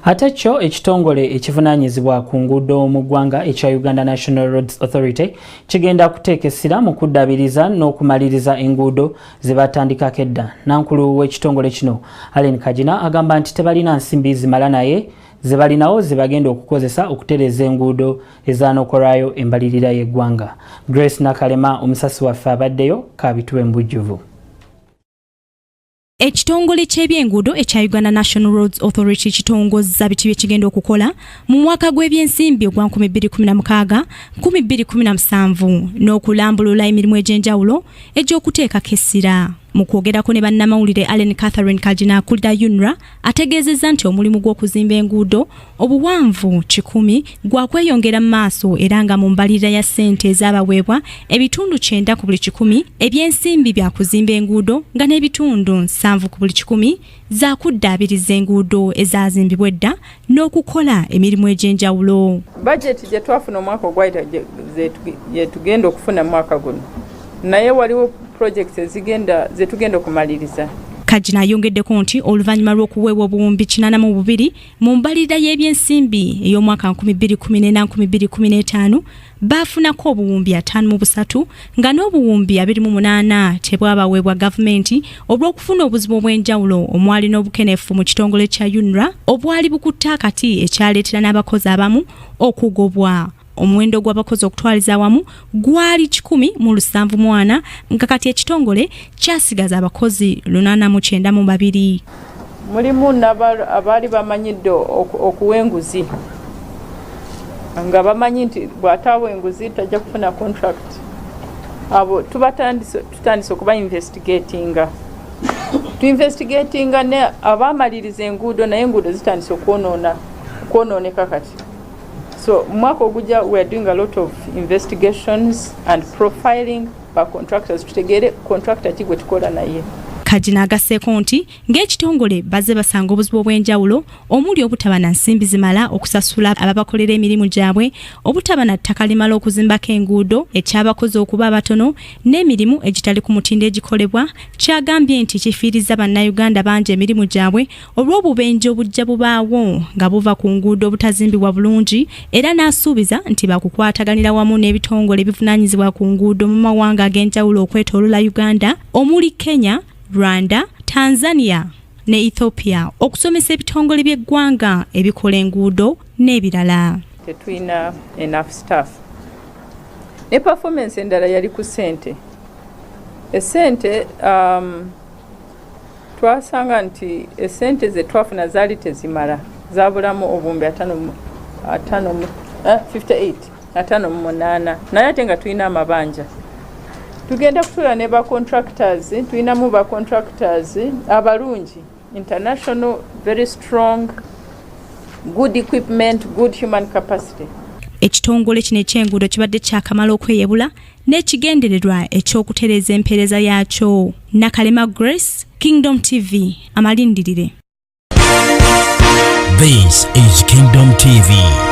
Ate kyo ekitongole ekivunaanyizibwa ku nguudo mu ggwanga ekya Uganda National Roads Authority kigenda kuteeka essira mu kuddaabiriza n'okumaliriza enguudo ze batandikako edda. Nankulu w'ekitongole kino Allen Kagina agamba nti tebalina nsimbi zimala, naye ze balinawo ze bagenda okukozesa okutereeza enguudo ezanokolwayo embalirira y'eggwanga. Grace Nakalema, omusasi waffe abaddeyo, kabituwe mu bujjuvu. Ekitongole ky'ebyenguudo ekya Uganda National Roads Authority kitongozza biki byekigenda okukola mu mwaka gw'ebyensimbi ogwa 2016 2017 n'okulambulula emirimu egy'enjawulo egy'okuteekako essira. Mu kwogerako ne bannamawulire, Allen Catherine Kagina, akulira UNRA, ategeezezza nti omulimu gw'okuzimba enguudo obuwanvu 100 gwakweyongera mu maaso, era nga mu mbalirira ya ssente ezaabaweebwa, ebitundu 90 ku buli 100 ebyensimbi byakuzimba enguudo, nga n'ebitundu 70 ku buli 100 zaakuddaabiriza enguudo ezaazimbibwa edda n'okukola emirimu egy'enjawulo. Bajeti gye twafuna omwaka ogwayita gye tugenda okufuna mu mwaka guno, naye waliwo projects ezigenda zetugenda okumaliriza. Kagina ayongeddeko nti oluvannyuma lw'okuweebwa obuwumbi 82 mu mbalirira y'ebyensimbi ey'omwaka 2014-2015, baafunako obuwumbi 53, nga n'obuwumbi 28 tebwabaweebwa gavumenti olw'okufuna obuzibu obw'enjawulo omwali n'obukenefu mu kitongole kya UNRA obwali bukutte akati, ekyaleetera n'abakozi abamu okugobwa. Omuwendo gw'abakozi okutwaliza awamu gwali 174, nga kati ekitongole kyasigaza abakozi 892. Mulimu abaali bamanyidde okuwa enguzi, nga bamanyi nti bw'ataawa enguzi tajja kufuna contract. Abo tuba tutandise okuba investigatinga, tuinvestigatinga ne abamaliriza enguudo, naye enguudo zitandise okwonooneka kati. So mwaka ogujja we are doing a lot of investigations and profiling ba contractors, tutegeere contractor ki gwe tukola naye. Kagina agasseeko nti ng'ekitongole bazze basanga obuzibu obw'enjawulo omuli obutaba na nsimbi zimala okusasula ababakolera emirimu gyabwe, obutaba na ttaka limala okuzimbako enguudo, ekyabakozi okuba abatono, n'emirimu egitali ku mutindo egikolebwa, kyagambye nti kifiiriza Bannayuganda bangi emirimu gyabwe olw'obubenje obujja bubaawo nga buva ku nguudo obutazimbibwa bulungi, era n'asuubiza nti bakukwataganira wamu n'ebitongole ebivunaanyizibwa ku nguudo mu mawanga ag'enjawulo okwetoolola Uganda omuli Kenya, Rwanda, Tanzania ne Ethiopia okusomesa ebitongole by'eggwanga ebikola enguudo n'ebirala. Tetulina enough staff. Ne performance endala yali ku ssente. Esente twasanga nti esente ze twafuna zaali tezimala, zabulamu obuwumbi 58, 58, naye ate nga tulina amabanja. Tugenda kutuula ne ba contractors. Tulinamu ba contractors abalungi, international, very strong, good equipment, good human capacity. Ekitongole kino ekyenguudo kibadde kyakamala okweyebula n'ekigendererwa eky'okutereeza empeereza yaakyo. Nakalema Grace, Kingdom TV, amalindirire. This is Kingdom TV.